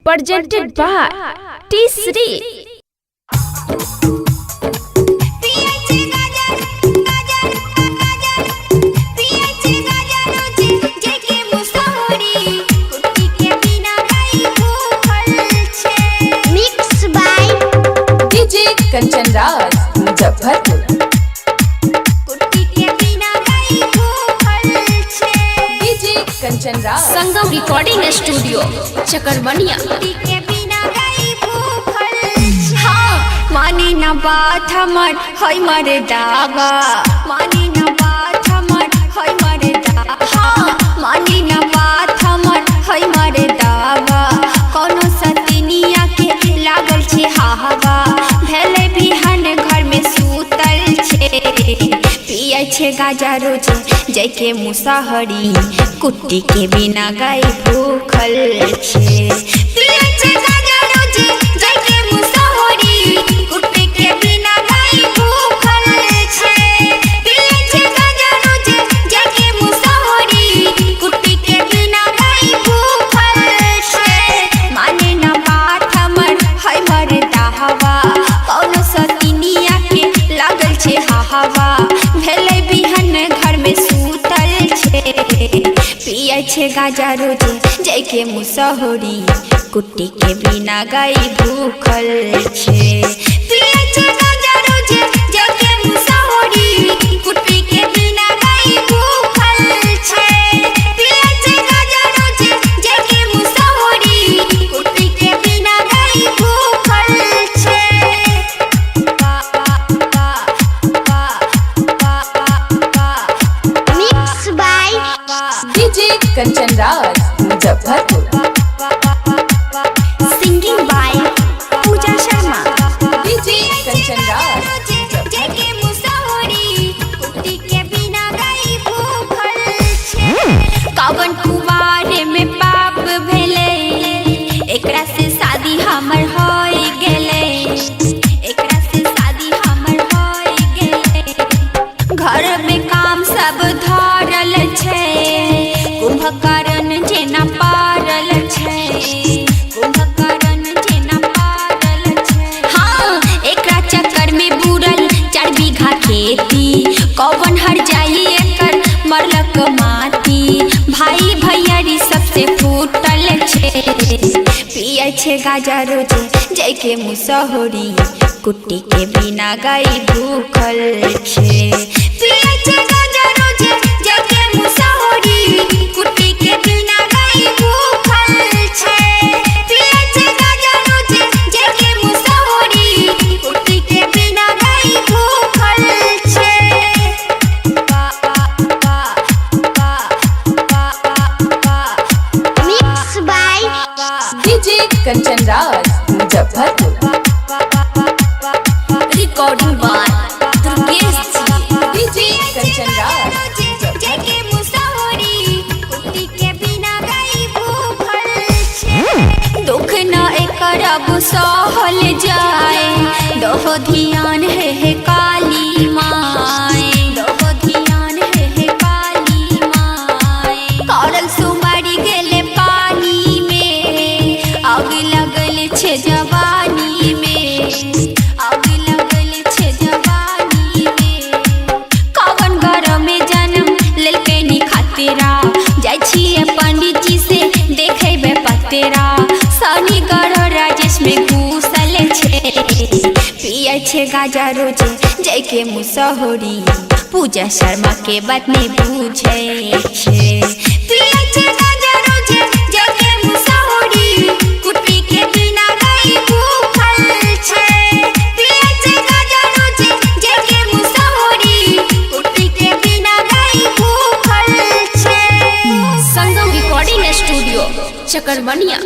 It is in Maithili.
Presented by T Sri. Mix by DJ Kanchan Raj Muzaffarpur. DJ Kanchan Raj. Sangam recording studio Chakarbaniya. मानी न बात हमर है मरे दावा, मानी न बात हमर है मरे दावा, हाँ मानी न बात हमर है मरे दावा। कोनो सतिनिया के लागल छे हावा, भेले बिहान घर में सूतल छे। पियै छे गाजा रोज जैके मुसहरी, कुट्टी के बिना गाय भूखल छे। पियै छे गाजा रोज जैके मुसहरी, कुट्टी के बिना गाय भूखल छे। पियै छे गाजा रोज जैके मुसहरी, कुट्टी के बिना गाय भूखल छे। माने न बात हमर है मरदा हवा, कौनो सतिनिया के लागल छे हावा, भेलै बिहन घर में सूतल छे। पियै छे गाजा रोज जैके मुसहरी, कुट्टी के बिना गाय भूखल छे। पियै छे गाजा रोज जैके मुसहरी, कुट्टी के बिना गाय भूखल छे। पियै छे गाजा रोज जैके मुसहरी, कुट्टी के बिना गाय भूखल छे। Mix by DJ Kanchan Raj Muzaffarpur. Singing by Pooja Sharma. DJ Kanchan Raj. कवन कुवारे में पाप भेलै, एकरा से शादी हमर होई गेलै, एकरा से शादी हमर होई गेलै। घर में काम सब धरल छै, कुंभकर्ण जेना पारल छै, कुंभकर्ण जेना पारल छै। हाँ एकरा चक्कर में बुरल 4 बीघा खेती, कौवन हर जाई एकर मरलक माटी, भाई भैयारी सबसे फूटल छे। पियै छे गाजा रोज जैके मुसहरी, कुट्टी के बिना गाय भूखल छे। पियै छे गाजा रोज जैके मुसहरी, कुट्टी के बिना गाय भूखल छे। पियै छे गाजा रोज जैके मुसहरी, कुट्टी के बिना गाय भूखल छे। Mix by DJ Kanchan Raj Muzaffarpur. Recording by Durgesh ji. DJ Kanchan Raj. दुख न एकर अब सहल जाए, दोहो ध्यान हे काली माए, दोहो ध्यान हे काली माए। करल सुमरि गेले पानी में, आग लगल छे जवानी में, आग लगल छे जवानी में। कवन घर में जन्म लेलकै नी खातिरा, जाइ छियै पंडित जी से देखेबै पतेरा, शनि ग्रह राजेश में घुसल छे। पियै छे गाजा रोज जैके मुसहरी, पूजा शर्मा के बात नहीं बुझै छे। पियै छे गाजा रोज जैके मुसहरी, कुट्टी के बिना गाय भूखल छे। पियै छे गाजा रोज जैके मुसहरी, कुट्टी के बिना गाय भूखल छे। संगम रिकॉर्डिंग स्टूडियो चकरबनिया।